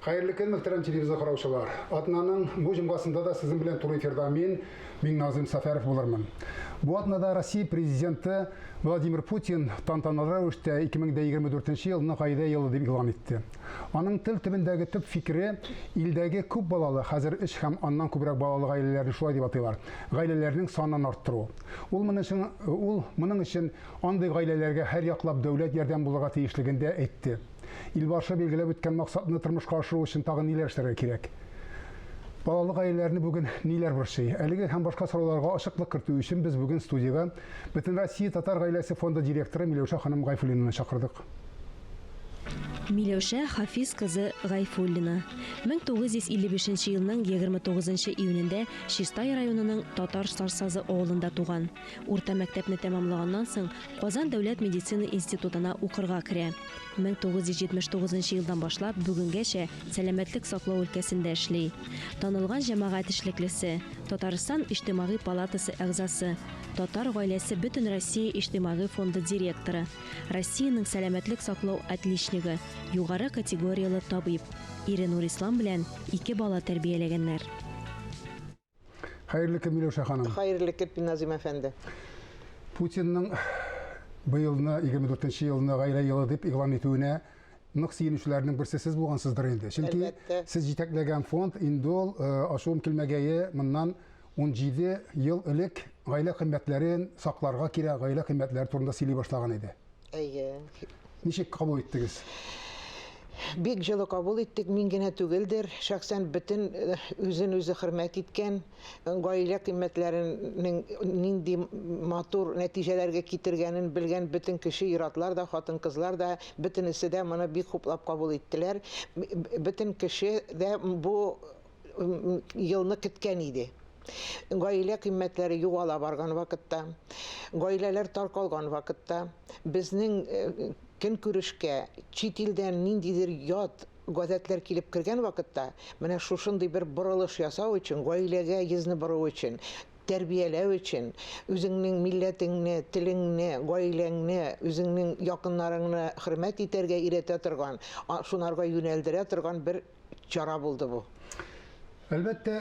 Хәерле көн, мөхтәрәм телевизор караучылар. Атнаның бу җомгасында да сезнең белән туры эфирда мин, Миңназым Сәфәров булырмын. Бу атнада Россия президенты Владимир Путин тантаналы рәвештә 2024 елны гаилә елы дип игълан итте. Аның тел төбендәге төп фикере илдәге күп балалы, хәзер өч һәм аннан күбрәк балалы гаиләләрне шулай дип атыйлар, гаиләләрнең санын арттыру. Ул моның өчен, ул моның өчен андый гаиләләргә һәрьяклап дәүләт ярдәм булырга тиешлеген дә әйтте. Илбашы билгеләп үткән максатны тормышка ашыру өчен тагын ниләр эшләргә кирәк? Балалы гаиләләрне бүген ниләр борчый? Әлеге һәм башка сорауларга ачыклык кертү өчен без бүген студиягә Бөтенроссия татар гаиләсе фонды директоры Миләүшә ханым Гайфуллинаны чакырдык. Миләүшә Хафиз кызы Гайфуллина 1955 елның 29 июнендә Чистай районының Татар Сарсазы авылында туган. Урта мәктәпне тәмамлаганнан соң, Казан дәүләт медицина институтына укырга керә. 1979 елдан башлап бүгенгәчә сәламәтлек саклау өлкәсендә эшли. Танылган җәмәгать эшлеклесе, Татарстан Иҗтимагый палатасы әгъзасы, Татар гаиләсе Бөтенроссия иҗтимагый фонды директоры, Россиянең сәламәтлек саклау отличнигы, югары категорияле табиб. Ире Нурислам белән ике бала тәрбияләгәннәр. Хәерле көн, Миләүшә ханым. Хәерле көн, Назим әфәнде. Путинның быелны 24 елны гаилә елы дип игълан итүенә нык сөенүчеләрнең берсе сез булгансыздыр инде. Чөнки сез җитәкләгән фонд инде ул э, ачуым килмәгәе моннан 17 ел элек гаилә кыйммәтләрен сакларга кирәк, гаилә кыйммәтләре турында сөйли башлаган иде. Әйе. Ничек кабул иттегез? Бик җылы кабул иттек, мин генә түгелдер, шәхсән бөтен э, үзен-үзе хөрмәт иткән, э, гаилә кыйммәтләренең нинди матур нәтиҗәләргә китергәнен белгән бөтен кеше, ир-атлар да, хатын-кызлар да, бөтенесе дә моны бик хуплап кабул иттеләр. Бөтен кеше дә бу елны көткән иде. Гаилә кыйммәтләре югала барган вакытта, гаиләләр таркалган вакытта, безнең э, көнкүрешкә чит илдән ниндидер ят гадәтләр килеп кергән вакытта, менә шушындый бер борылыш ясау өчен, гаиләгә йөзне бору өчен, тәрбияләү өчен, үзеңнең милләтеңне, телеңне, гаиләңне, үзеңнең якыннарыңны хөрмәт итәргә өйрәтә торган, шунарга юнәлдерә торган бер чара булды бу. Әлбәттә,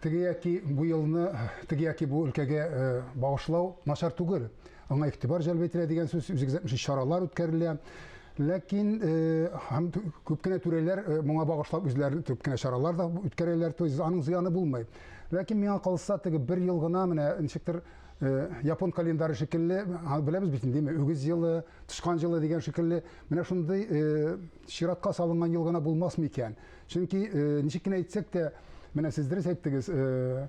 теге яки бу елны теге яки бу өлкәгә э, багышлау начар түгел. Аңа игътибар җәлеп ителә дигән сүз, үзегез әйтмешли чаралар үткәрелә. Ләкин э, һәм күп кенә түрәләр э, моңа багышлап үзләре күп кенә чаралар да үткәрәләр, то есть аның зыяны булмый. Ләкин миңа калса, теге бер ел гына менә ничектер япон календаре шикелле, беләбез бит инде, үгез елы, тычкан елы дигән шикелле, менә шундый чиратка салынган ел гына булмас микән? Чөнки э, ничек кенә әйтсәк тә, менә сез дөрес әйттегез, э,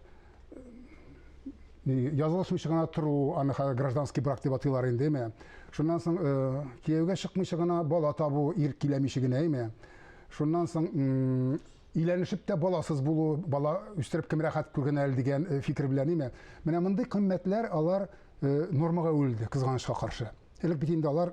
язылышмыйча гына тору, аны хәзер гражданский брак дип атыйлар инде, әйме? Шуннан соң э, кияүгә чыкмыйча гына бала табу, ир киләмичә генә, әйме? Шуннан соң өйләнешеп тә баласыз булу, бала үстереп кем рәхәт күргән әле дигән фикер белән, әйме? Менә мондый кыйммәтләр алар нормага әверелде, кызганычка каршы. Элек бит инде алар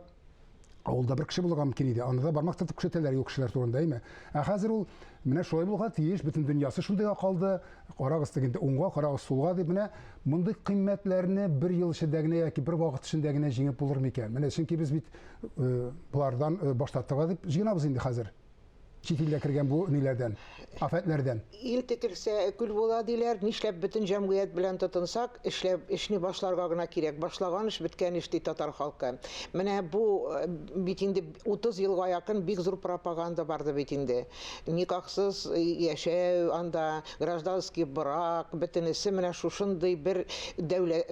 авылда бер кеше булырга мөмкин иде. Аны да бармак тотып күрсәтәләр юк кешеләр турында, әйме? Ә хәзер ул менә шулай булырга тиеш, бөтен дөньясы шундыйга калды. Карагыз тегендә уңга, карагыз сулга дип менә мондый кыйммәтләрне бер ел эчендә генә яки бер вакыт эчендә генә җиңеп булыр микән? Менә чөнки без бит э, болардан э, баш тартырга дип җыенабыз инде хәзер. Чит илдә кергән бу ниләрдән, афәтләрдән. Ил төкерсә, күл була диләр. Нишләп бөтен җәмгыять белән тотынсак, эшләп, эшне башларга гына кирәк. Башлаган эш, беткән эш, ди татар халкы. Менә бу э, бит инде 30 елга якын бик зур пропаганда барды бит инде. Никахсыз э, яшәү анда, гражданский брак, бөтенесе менә шушындый бер дәүләт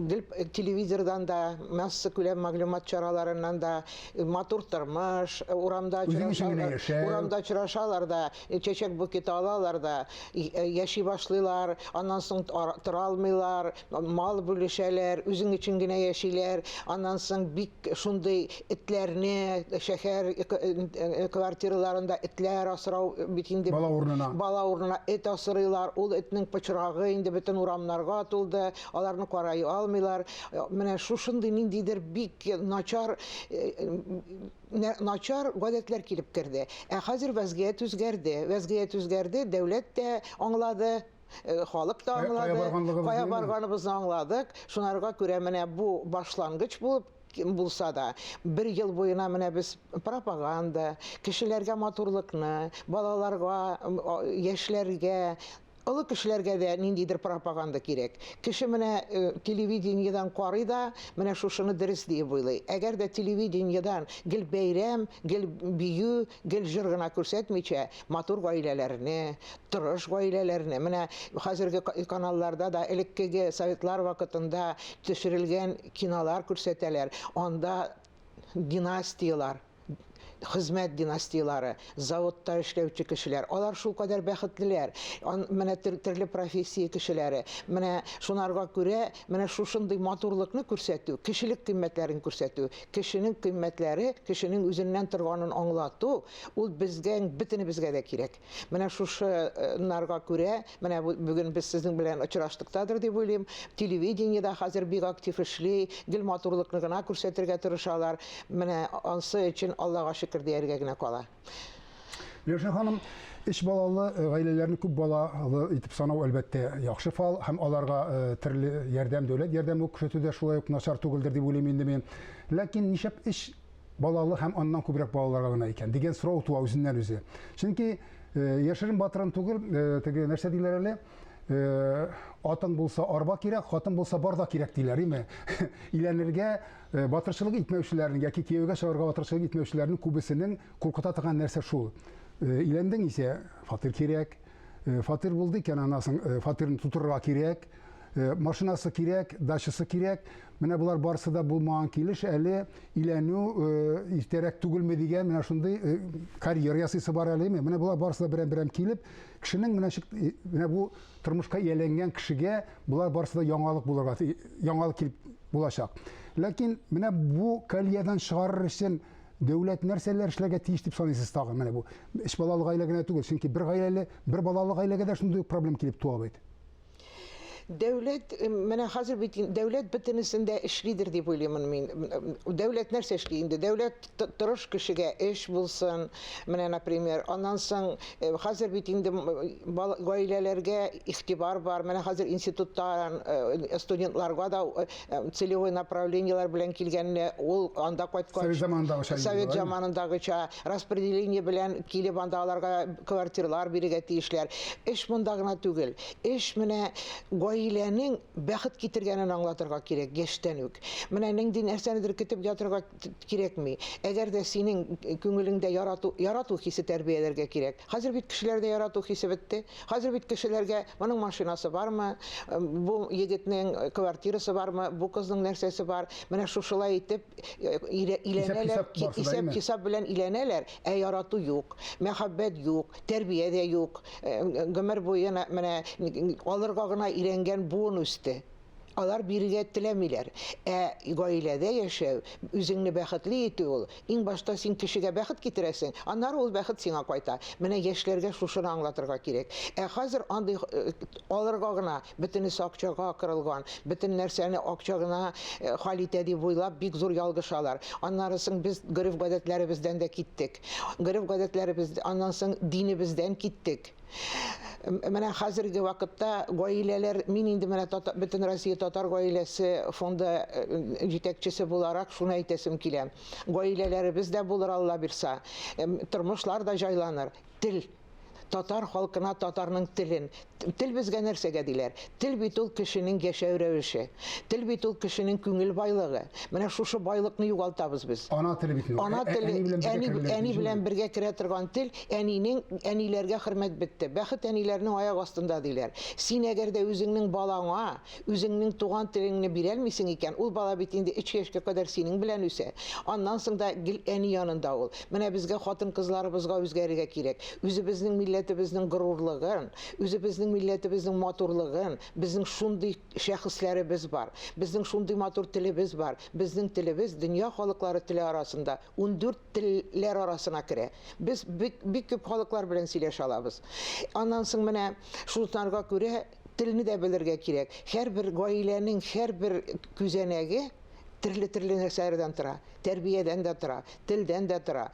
гел телевизордан да, массакүләм мәгълүмат чараларыннан да Матур тормыш, урамда очрашалар, урамда очрашалар да, чәчәк букеты алалар да, яши башлыйлар, аннан соң тора алмыйлар, мал бүлешәләр, үзең өчен генә яшиләр, аннан соң бик шундый этләрне шәһәр квартираларында этләр асрау бит инде. Бала урынына. Бала урынына эт асрыйлар, ул этнең пычрагы инде бөтен урамнарга тулды, аларны карай алмыйлар. Менә шушындый ниндидер бик начар начар гадәтләр килеп керде. Ә хәзер вәзгыять үзгәрде. Вәзгыять үзгәрде, дәүләт тә аңлады, халык та аңлады. Кая барганыбызны аңладык. Шунарга күрә менә бу башлангыч булып булса да, бер ел буена менә без пропаганда, кешеләргә матурлыкны, балаларга, яшьләргә, олы кешеләргә дә ниндидер пропаганда кирәк. Кеше менә телевидениедән карый да, менә шушыны дөрес диеп уйлый. Әгәр дә телевидениедән гел бәйрәм, гел бию, гел җыр гына күрсәтмичә, матур гаиләләрне, тырыш гаиләләрне, менә хәзерге каналларда да элеккеге советлар вакытында төшерелгән кинолар күрсәтәләр, анда династияләр, хезмәт династияләре, заводта эшләүче кешеләр, алар шулкадәр бәхетлеләр, менә төрле профессия кешеләре, менә шунарга күрә, менә шушындый матурлыкны күрсәтү, кешелек кыйммәтләрен күрсәтү, кешенең кыйммәтләре, кешенең үзеннән торганын аңлату, ул безгә, бөтенебезгә дә кирәк. Менә шушынарга күрә, менә бүген без сезнең белән очраштыктадыр дип уйлыйм. Телевидение дә хәзер бик актив эшли, гел матурлыкны гына күрсәтергә тырышалар. Менә ансы өчен Аллага шөкер дияргә генә кала. Миләүшә ханым, өч балалы э, гаиләләрне күп балалы итеп санау әлбәттә яхшы фал һәм аларга э, төрле ярдәм, дәүләт ярдәме күрсәтү дә шулай ук начар түгелдер дип уйлыйм инде мин. Ләкин нишләп өч балалы һәм аннан күбрәк балаларга гына икән дигән сорау туа үзеннән үзе. Чөнки э, яшерен батырын түгел, э, теге нәрсә диләр әле, э, атың булса арба кирәк, хатын булса бар да кирәк диләр, име? Иләнергә батырчылык итмәүчеләрнең яки кияүгә чыгарга батырчылык итмәүчеләрнең күбесенең куркыта торган нәрсә шул. Иләндең исә фатир кирәк, фатир булды икән, аннан соң фатирны тутырырга кирәк, машинасы кирәк, дачасы кирәк. Менә болар барысы да булмаган килеш әле иләнү иртәрәк түгелме дигән менә шундый карьера ясыйсы бар әле. Менә болар барысы да берәм-берәм килеп, кешенең менә менә бу тормышка ияләнгән кешегә болар барысы да яңалык булырга, яңалык килеп булачак. Ләкин менә бу колеядан чыгарыр өчен дәүләт нәрсәләр эшләргә тиеш дип саныйсыз тагын? Менә бу өч балалы гаилә генә түгел, чөнки бер гаиләле, бер балалы гаиләгә дә шундый ук проблем килеп туа бит. Дәүләт, э, менә хәзер бит дәүләт бөтенесен дә эшлидер дип уйлыймын мин. Дәүләт нәрсә эшли инде? Дәүләт тырыш кешегә эш булсын, менә, например. Аннан соң э, хәзер бит инде гаиләләргә игътибар бар. Менә хәзер институттан э, студентларга да целевой направлениеләр белән килгәнне, ул анда кайткач Совет заманындагыча. Совет заманындагыча распределение белән килеп анда аларга квартиралар бирергә тиешләр. Эш монда гына түгел. Эш менә гаиләнең бәхет китергәнен аңлатырга кирәк яшьтән үк. Менә нинди нәрсәнедер көтеп ятырга кирәкми. Әгәр дә синең күңелеңдә ярату, ярату хисе тәрбияләргә кирәк. Хәзер бит кешеләрдә ярату хисе бетте. Хәзер бит кешеләргә моның машинасы бармы, бу егетнең квартирасы бармы, бу кызның нәрсәсе бар. Менә шушылай итеп иләнәләр, исәп-хисап белән иләнәләр, ә ярату юк, мәхәббәт юк, тәрбия дә юк. Гомер буена менә алырга гына өйрәнгән буын үсте. Алар бирергә теләмиләр. Ә гаиләдә яшәү, үзеңне бәхетле итү ул, иң башта син кешегә бәхет китерәсең, аннары ул бәхет сиңа кайта. Менә яшьләргә шушыны аңлатырга кирәк. Ә хәзер андый алырга гына, бөтенесе акчага кырылган, бөтен нәрсәне акча гына хәл итә дип уйлап, бик зур ялгышалар. Аннары соң без гореф-гадәтләребездән дә киттек. Гореф-гадәтләребез, аннан соң динебездән киттек. Менә хәзерге вакытта гаиләләр, мин инде менә бөтен Россия татар гаиләсе фонды җитәкчесе буларак шуны әйтәсем килә. Гаиләләребез дә булыр, Алла бирса, тормышлар да җайланыр. Тел татар халкына татарның телен. Тел безгә нәрсәгә диләр? Тел бит ул кешенең яшәү рәвеше. Тел бит ул кешенең күңел байлыгы. Менә шушы байлыкны югалтабыз без. Ана теле бит. Ана теле, әни, әни белән бергә керә торган тел, әнинең, әниләргә хөрмәт бетте. Бәхет әниләрнең аяк астында диләр. Син әгәр дә үзеңнең балаңа үзеңнең туган телеңне бирәлмисең икән, ул бала бит инде 3 яшькә кадәр синең белән үсә. Аннан соң да гел әни янында ул. Менә безгә хатын-кызларыбызга үзгәрергә кирәк. Үзебезнең милләтебезнең горурлыгын, үзебезнең милләтебезнең матурлыгын, безнең шундый шәхесләребез бар, безнең шундый матур телебез бар. Безнең телебез дөнья халыклары теле арасында 14 телләр арасына керә. Без бик, бик күп халыклар белән сөйләшә алабыз. Аннан соң менә шуларга күрә телне дә белергә кирәк. Һәрбер гаиләнең һәрбер күзәнәге төрле-төрле нәрсәләрдән тора. Тәрбиядән дә тора, телдән дә тора,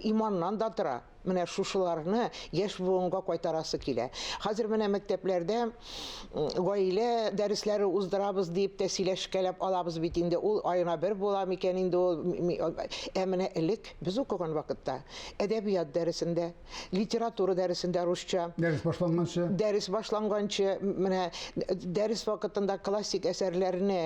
иманнан да тора. Менә шушыларны яшь буынга кайтарасы килә. Хәзер менә мәктәпләрдә гаилә дәресләре уздырабыз дип тә сөйләшкәләп алабыз бит инде. Ул аена бер була микән инде ул? Ә менә элек без укыган вакытта әдәбият дәресендә, литература дәресендә русча. Дәрес башланганчы. Дәрес башланганчы, менә дәрес вакытында классик әсәрләрне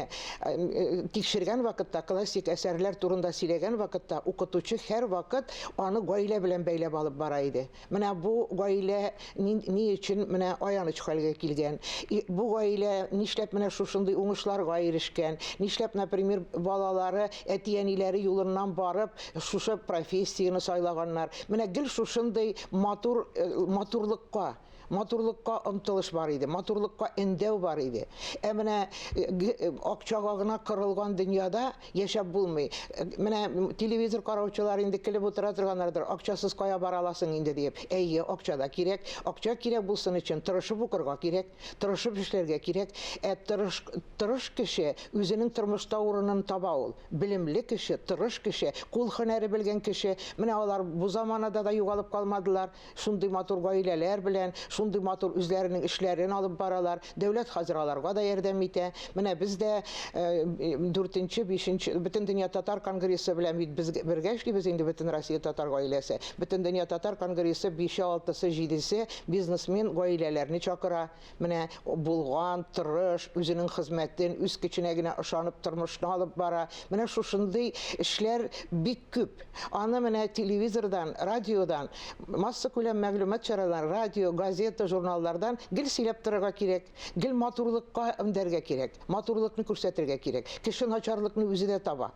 тикшергән вакытта, классик әсәрләр турында сөйләгән вакытта укытучы һәрвакыт аны гаилә белән бәйләп алып бара иде. Менә бу гаилә ни, ни өчен менә аяныч хәлгә килгән? Бу гаилә нишләп менә шушындый уңышларга ирешкән? Нишләп, например, балалары әти-әниләре юлыннан барып, шушы профессияне сайлаганнар? Менә гел шушындый матур, э, матурлыкка Матурлыкка омтылыш бар иде, матурлыкка өндәү бар иде. Ә менә э, э, акчага гына корылган дөньяда яшәп булмый. Э, менә телевизор караучылар инде көлеп утыра торганнардыр, акчасыз кая бара аласың инде диеп. Әйе, акча да кирәк. Акча кирәк булсын өчен тырышып укырга кирәк, тырышып эшләргә кирәк. Ә тырыш, тырыш кеше үзенең тормышта урынын таба ул. Белемле кеше, тырыш кеше, кул һөнәре белгән кеше. Менә алар бу заманада да югалып калмадылар. Шундый матур гаиләләр белән, шундый матур үзләренең эшләрен алып баралар. Дәүләт хәзер аларга да ярдәм итә. Менә без дә дүртенче, бишенче Бөтендөнья татар конгрессы белән бит без бергә эшлибез инде Бөтенроссия татар гаиләсе. Бөтендөнья татар конгрессы бише, алтысы, җидесе бизнесмен гаиләләрне чакыра. Менә булган, тырыш, үзенең хезмәтен, үз көченә генә ышанып тормышны алып бара. Менә шушындый эшләр бик күп. Аны менә телевизордан, радиодан, массакүләм мәгълүмат чаралары, радио, газета, журналлардан гел сөйләп торырга кирәк. Гел матурлыкка өндәргә кирәк, матурлыкны күрсәтергә кирәк. Кеше начарлыкны үзе дә таба.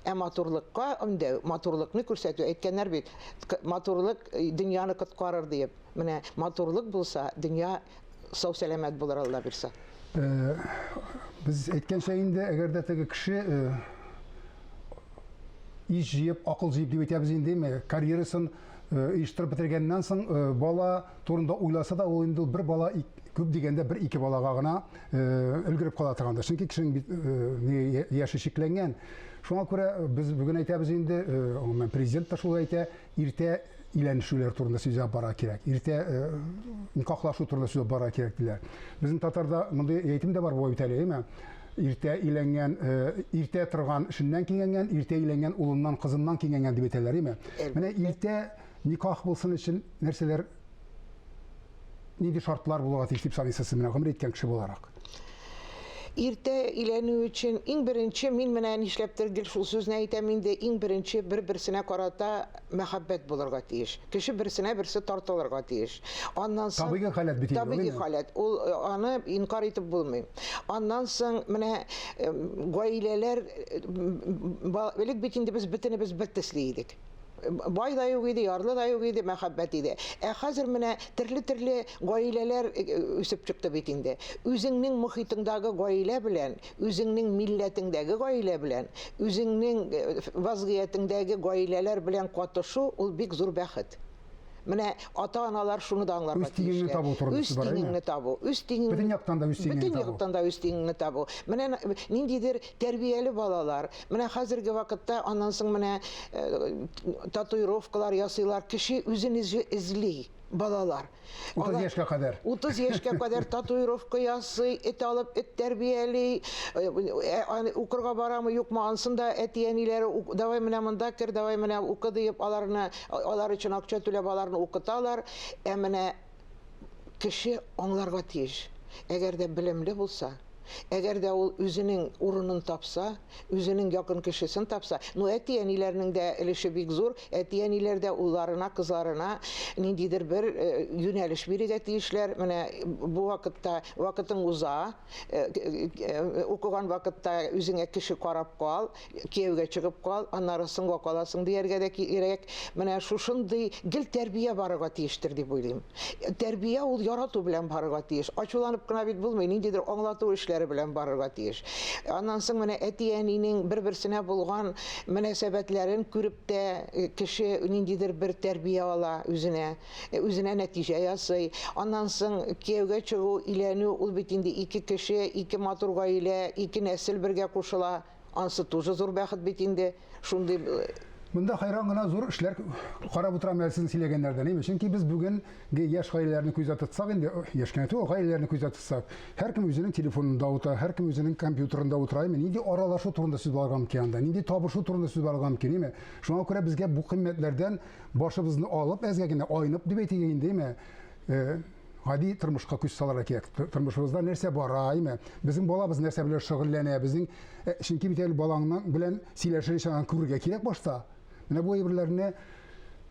Ә матурлыкка өндәү, матурлыкны күрсәтү, әйткәннәр бит, матурлык э, дөньяны коткарыр диеп. Менә матурлык булса, дөнья сау-сәламәт булыр, Алла бирса. Э, без әйткәнчә инде, әгәр дә теге кеше э, ис җыеп, акыл җыеп дип әйтәбез инде, карьерасын оештырып бетергәннән соң бала турында уйласа да, ул инде бер бала күп дигәндә бер-ике балага гына өлгереп кала торгандыр. Чөнки кешенең бит яше чикләнгән. Шуңа күрә без бүген әйтәбез инде, гомумән президент та шулай әйтә, иртә өйләнешүләр турында сүз алып барырга кирәк. Иртә никахлашу турында сүз алып барырга кирәк диләр. Безнең татарда мондый әйтем дә бар була бит әле, әйме? Иртә өйләнгән, иртә торган эшеннән киңәнгән, иртә өйләнгән улыннан, кызыннан киңәнгән дип әйтәләр, әйме? Менә иртә никах булсын өчен нәрсәләр нинди шартлар булырга тиеш дип саныйсыз сез менә гомер иткән кеше буларак? Иртә өйләнү өчен иң беренче мин менә нишләптер гел шул сүзне әйтәм инде, иң беренче бер-берсенә карата мәхәббәт булырга тиеш. Кеше берсенә берсе тартылырга тиеш. Аннан соң Табигый халәт бит инде ул, Табигый халәт. Ул э, аны инкар итеп булмый. Аннан соң менә э, гаиләләр э, элек бит инде без бөтенебез бер төсле идек. Бай да юк иде, ярлы да юк иде, мәхәббәт иде. Ә хәзер менә төрле-төрле гаиләләр э, э, үсеп чыкты бит инде. Үзеңнең мохитыңдагы гаилә белән, үзеңнең милләтеңдәге гаилә белән, үзеңнең э, вазгыятеңдәге гаиләләр белән катышу ул бик зур бәхет. Менә ата-аналар шуны да аңларга Үз тиңеңне табу турында Үз тиңеңне табу, үз тиңеңне. Бөтен яктан да үз тиңеңне табу. Бөтен яктан да үз тиңеңне табу. Менә ниндидер тәрбияле балалар. Менә хәзерге вакытта аннан соң менә э, татуировкалар ясыйлар. Кеше үзен эзли балалар. 30 яшькә кадәр. 30 яшькә кадәр татуировка ясый, эт алып, эт тәрбияли, э, э, укырга барамы, юкмы, ансын да әти-әниләре, давай менә монда кер, давай менә укы диеп, аларны, алар өчен акча түләп аларны укыталар. Ә менә кеше аңларга тиеш. Әгәр дә белемле булса, әгәр дә ул үзенең урынын тапса, үзенең якын кешесен тапса, ну әти-әниләрнең дә өлеше бик зур, әти-әниләр дә улларына, кызларына ниндидер бер э, юнәлеш бирергә тиешләр. Менә бу вакытта вакытың уза, э, э, укыган вакытта үзеңә кеше карап кал, кияүгә чыгып кал, аннары соңга каласың дияргә дә кирәк. Менә шушындый гел тәрбия барырга тиештер дип уйлыйм. Тәрбия ул ярату белән барырга тиеш. Ачуланып кына бит булмый, ниндидер аңлату эшләре белән барырга тиеш. Аннан соң менә әти-әнинең бер-берсенә булган мөнәсәбәтләрен күреп тә э, кеше ниндидер бер тәрбия ала үзенә, э, үзенә нәтиҗә ясый. Аннан соң кияүгә чыгу, өйләнү ул бит инде ике кеше, ике матур гаилә, ике нәсел бергә кушыла. Ансы тоже зур бәхет бит инде. Шундый э, Монда хайран гына зур эшләр карап утырам әле сезнең сөйләгәннәрдән, әйме? Чөнки без бүгенге яшь гаиләләрне күздә тотсак инде, яшь кенә түгел, гаиләләрне күздә тотсак, һәркем үзенең телефонында утыра, һәркем үзенең компьютерында утыра, әйме? Нинди аралашу турында сүз барырга мөмкин анда, нинди табышу турында сүз барырга мөмкин, әйме? Шуңа күрә безгә бу кыйммәтләрдән башыбызны алып, әзгә генә айнып дип әйтик инде, әйме? Э, гади тормышка күз салырга кирәк. Тормышыбызда нәрсә бара, әйме? Безнең балабыз нәрсә белән шөгыльләнә, безнең э, чөнки бит әле балаңның белән сөйләшер өчен аны күрергә кирәк башта. Менә бу әйберләрне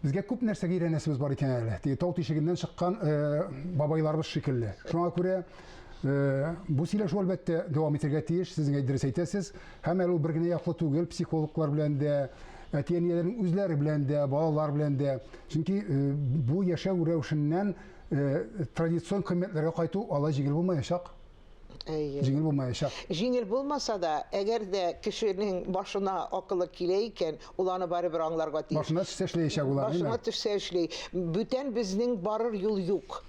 безгә күп нәрсәгә өйрәнәсебез бар икән әле. Теге тау тишегеннән чыккан э, бабайларыбыз шикелле. Шуңа күрә э, бу сөйләшү әлбәттә дәвам итәргә тиеш, сез дөрес әйтәсез. Һәм әле ул бер генә яклы түгел, психологлар белән дә, әти-әниләрнең үзләре белән дә, балалар белән дә. Чөнки э, бу яшәү рәвешеннән э, традицион кыйммәтләргә кайту алай җиңел булмаячак. Әйе. Җиңел булмаячак. Җиңел булмаса да, әгәр дә кешенең башына акылы килә икән, ул аны барыбер аңларга тиеш. Башына төшсә эшләячәк ул аны, Башына төшсә эшли. Бүтән безнең барыр юл юк.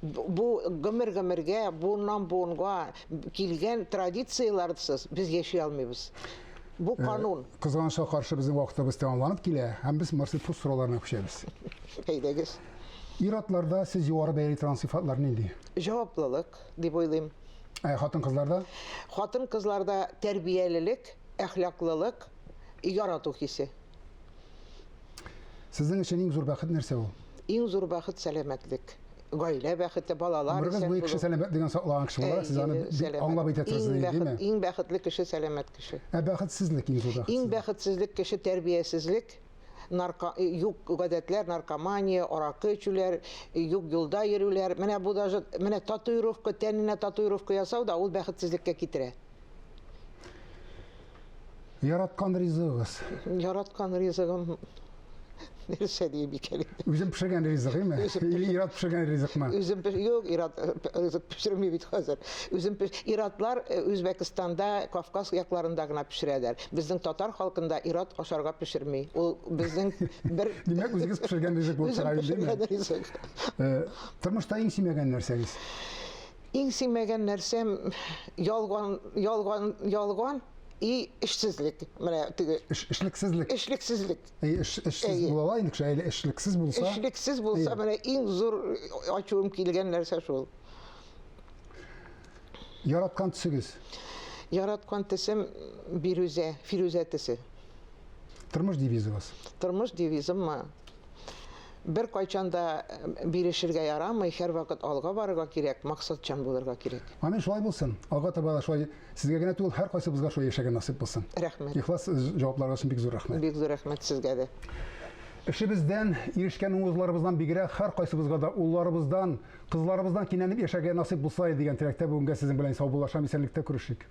Бу гомер-гомергә, буыннан-буынга килгән традицияләрсез без яши алмыйбыз. Бу э, канун. Кызганычка каршы безнең вакытыбыз тәмамланып килә һәм без Марсель Пруст сорауларына күчәбез. Әйдәгез. Ир-атларда сез югары бәяли торган сыйфатлар нинди? Җаваплылык дип уйлыйм. Ә хатын-кызларда? Хатын-кызларда тәрбиялелек, әхлаклылык, ярату хисе. Сезнең өчен иң зур бәхет нәрсә ул? Иң зур бәхет сәламәтлек. Гаилә бәхете, балалар Гомерегез буе кеше сәламәтлеген саклаган кеше буларак, сез аны бик аңлап әйтә торасыз, димме? Иң бәхетле кеше сәламәт кеше. Ә бәхетсезлек иң зур бәхетсезлек? Иң бәхетсезлек кеше тәрбиясезлек, нарко, юк гадәтләр, наркомания, аракы эчүләр, юк юлда йөрүләр. Менә бу даже, менә татуировка, тәненә татуировка ясау да ул бәхетсезлеккә китерә. Яраткан ризыгыгыз? Яраткан ризыгым нәрсә диеп икән инде? Үзем пешергән ризык, әйме? Или ир-ат пешергән ризыкмы? Үзем юк, ир-ат э, ризык пешерми бит хәзер. Үзем пеш... Ир-атлар э, Үзбәкстанда, Кавказ якларында гына пешерәләр. Безнең татар халкында ир-ат ашарга пешерми. Ул безнең бер Димәк, үзегез пешергән ризык булып чыга инде, Үзем пешергән ризык. Э, тормышта иң сөймәгән нәрсәгез? Иң сөймәгән нәрсәм ялган, ялган, ялган и эшсезлек. Менә теге Эш, эшлексезлек. Эшлексезлек. Әй, эш, эшсез була ала инде кеше, әле эшлексез булса. Эшлексез булса, менә иң зур ачуым килгән нәрсә шул. Яраткан төсегез? Яраткан төсем бирүзә, фирүзә төсе. Тормыш девизыгыз? Тормыш девизыммы? Беркайчан да бирешергә ярамый, һәрвакыт алга барырга кирәк, максатчан булырга кирәк. Амин, шулай булсын. Алга таба да шулай сезгә генә түгел, һәркайсыбызга шулай яшәргә насыйп булсын. Рәхмәт. Ихлас җавапларыгыз өчен бик зур рәхмәт. Бик зур рәхмәт сезгә дә. Эшебездән, ирешкән уңышларыбыздан бигрәк, һәркайсыбызга да улларыбыздан, кызларыбыздан кинәнеп яшәргә насыйп булса иде дигән теләктә бүгенгә сезнең белән саубуллашам, исәнлектә күрешик.